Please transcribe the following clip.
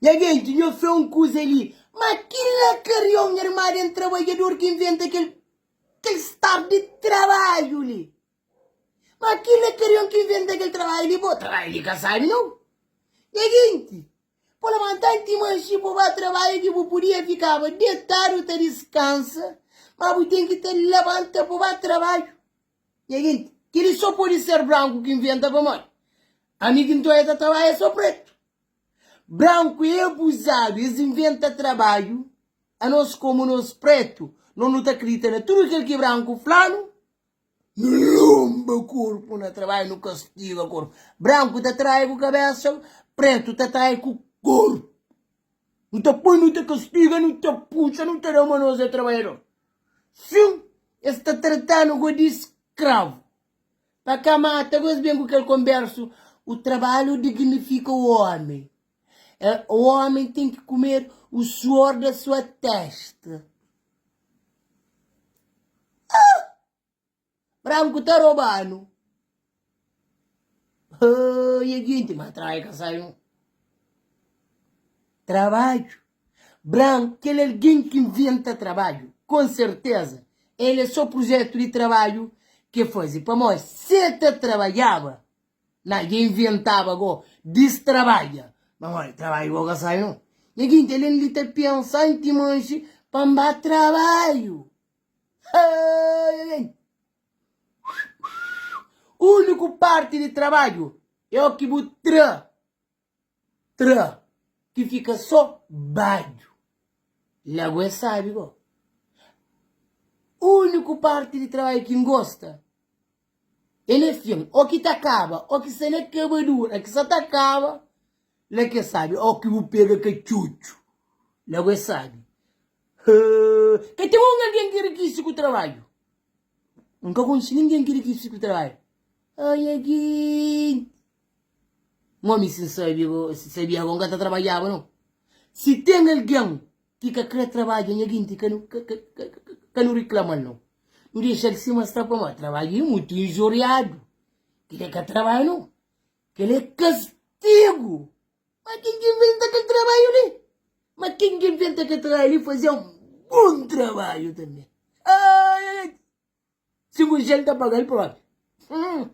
Nha genti, nho fla un kuza li, ma kila karion nha irma den trabadjador ki inventa kel kel star di trabadju li. Ma kila karion ki inventa kel trabadju li, bo trabadju li ka sabi nau. Nha genti, bo labanta anti manxi bo ba trabadju ki bu pudia fikaba detadu ta diskansa, ma bu ten ki ta labanta bo ba trabadju. Nha genti, kili so podi ser branku ki inventa pamodi ami ki ntoia ta trabadja so pretu. Branku é abuzadu, es inventa trabadju, anos komu nos pretu, nos nu ta kridita na tudu kel ki branku fla-nu, nu lonba korpu na trabadju, nu kastiga korpu. Branku ta traia ku kabesa, pretu ta traia ku korpu. Nu ta poi, nu ta kastiga, nu ta puxa, nu ta da ma nos é trabadjador. Sin, es ta trata-nu go di skravu. Pa ka mata go es ben ku kel konbersu, o trabalho dignifica o homem. O homem tem que comer o suor da sua testa. Ah! Branku ta roba-nu. Oi, ginti, ma trai ka sai un. Trabadju. Branku, kel algen ki inventa trabadju, kon serteza, el é so prujetu di trabadju ki el faze. Pamodi si el ta trabadjaba, na dja inventaba go distrabadja. Pamodi trabadju go ka sai no. Nha ginti, alén li ta pensa anti manxi pa N ba trabadju. Oi! Úniku parti di trabadju é o ki bu tra, tra, ki fika sô badju. La bo é sabi go. Úniku parti di trabadju ki N gosta é na fin, o ki ta kaba, o ki sta na kabadura, ki sa ta kaba, la ki é sabi, o ki bu pega katxutxu, la bo é sabi. Ka ten un algen ki rikise ku trabadju. N ka konxe ningen ki rikise ku trabadju. Ai, nha ginti! Un omi si N sabe, si sabia go, N ka ta trabadjaba no. Si ten algen ki ka kre trabadja, nha ginti, ka nu, ka, ka, ka, ka nu riklama-l no. Nu dexa-l sima sta pamodi trabadju é mutu injuriadu. Kel-li ka trabadju no. Kel-li é kastigu. Ma ken ki inventa kel trabadju li? Ma ken ki inventa kel trabadju li faze un bon trabadju tanbe. Ai, ai, ai. Si bu xel ta paga-l propi. Hum.